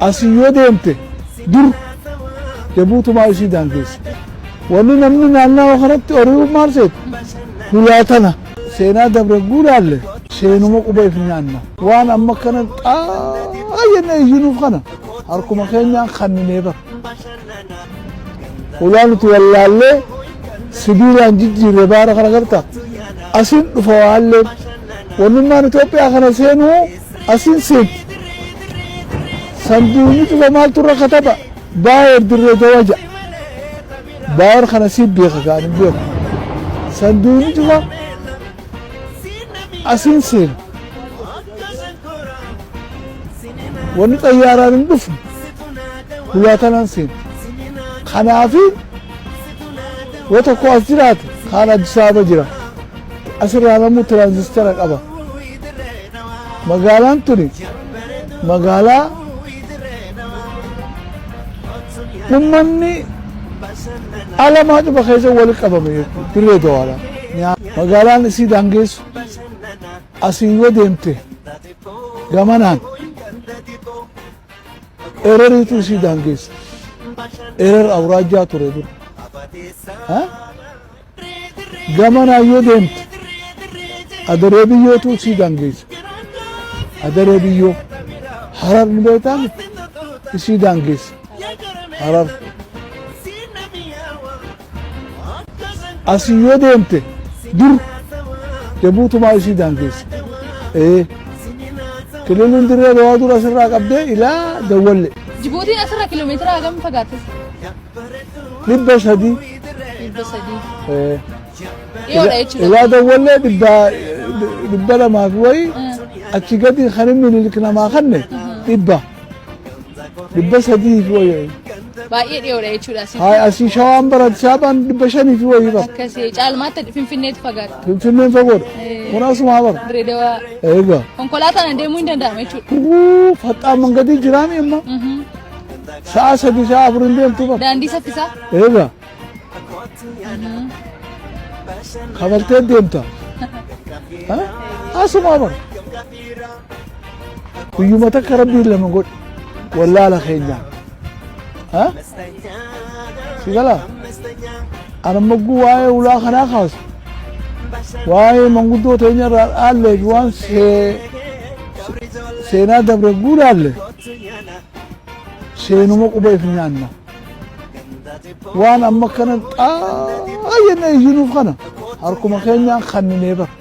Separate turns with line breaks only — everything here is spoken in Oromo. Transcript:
Asii yoo deemte dur jabuutumaa isii daangeessa. Wanni namni naannawa kanatti ori'uu maal seete? Hulaa tana. Seenaa dabre guulaalle seenuma quba if nyaanna. Waan amma kana xaa jennee iyyinuuf kana harkuma keenyaan kanninee bara. Hulaa nuti wallaallee sibiilaan jijjiirre baara kana garta. Asin dhufa waalleen. Wannummaan Itoophiyaa kana seenuu asin seenti. Sanduuqni cufa maaltu irra kataba? Baayer dirree dawa ja'a. Baayer kana sii beeka kaan hin beeku. Sanduuqni cufa asiin seena. Wanni xayyaaraan hin dhufne hulaa tanaan seena. Kanaafi yoo tokko as jiraate kaan Addis Ababa jira. Asirraa namuu tiraanzistara qaba. Magaalaan tuni magaalaa ummanni alamaa cufa keessa wali qabame jechuudha. Dirree Dawaadha. Magaalaan isii daangeessu asii yoo deemte gamanaan Ereriitu isii daangeessa. Erer awuraajjaa ture dur. Gamanaan yoo deemte Adaree biyyootu isii daangeessa. Adaree biyyoo Harar ni beektaa miti? Isii daangeessa. Harar. Asii yoo deemte dur jabuutumaa isii daangeessa. Ee. Kililiin dirree dawaa dura asirraa qabdee ilaa dawwalle.
Jibuutiin asirra kiiloomeetira hagam fagaatti?
300.
300. Dhiyoodha jechuudha.
Ilaa dawwallee 200 fi wayii achi gadi kan inni minilik namaa kanne 100. 300 fi wayii.
Baay'ee dhiyoodha jechuudha asii.
Hayi asii shawaan bara Addis Ababaan 500 fi wayii bara.
Akkasii caalmaatti Finfinneetu fagaata.
Finfinneen fagoodha. Kun asumaa bara.
Dirree Dawaa.
Egaa.
Konkolaataan deemuu hin danda'ama jechuudha.
Uu faxxaan mangadii jiraami amma. Sa'a 3 sa'a 4 hin deemtu bara.
Daandii saffisaa.
Egaa. Kabaltee deemta. Asumaa bara. Guyyuma takka rabbiin lama godhe wallaala keenyaan. Si galaa? Ana magguu waa'ee ulaa kanaa kaasu waa'ee manguddoo teenya irraa dhaallee fi waan seenaa dabre guulaalle seenuma quba if nyaanna. Waan amma kana xaa jennee iyyinuuf kana harkuma keenyaan kanninee bara.